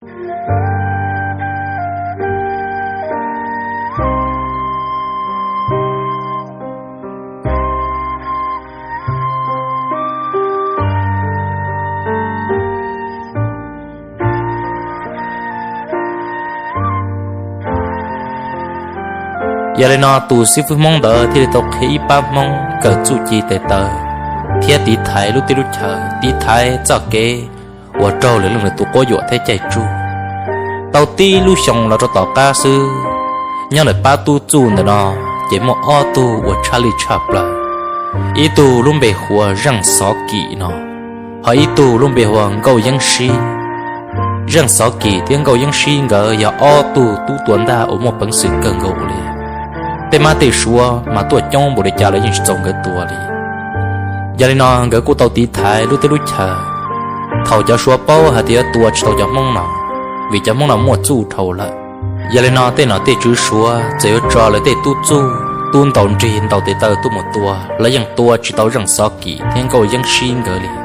Yog li no tus xib fwb Hmoob ntawd thiaj li tau qhia ib pab Hmoob kawm txuj ci tes taw thiab tiv thaiv lub teb lub chaw, tiv thaiv txoj kev uas raug lawv leej lwm tus quab yuam thiab caij tsuj. Tau tib lub xyoo los rau tom qab xwb, nyob ntawm pab tub txuj ntawm no ces muaj ob tug uas tshaj lij tshaj plaws. Ib tug lub npe hu ua Zeej Xov Kim no, ho ib tug lub npe hu ua Nkauj Yeeb Sib. Zeej Xov Kim thiab Nkauj Yeeb Sib nkawd yog ob tug tub tua ntaj uas muaj peev xwm kawg nkaus li. Tej mab tej suav mas tuaj coob npaum li cas los yeej tsis txaus nkawd tua li. Yog li no nkawd kuj tau tiv thaiv lub teb lub chaw. Thaum cov suav paub hais tias yuav tua tsis tau cov Hmoob no, vim cov Hmoob no muaj txuj dhau lawm. Yog li no tej nom tej tswv suav txawm yuav tso lawv tej tub txuj tub ntaus nrig ntaus tes taw tuaj mus tua los yeej tua tsis tau Zeej Xov Kim thiab Nkauj Yeeb Sib nkawd li.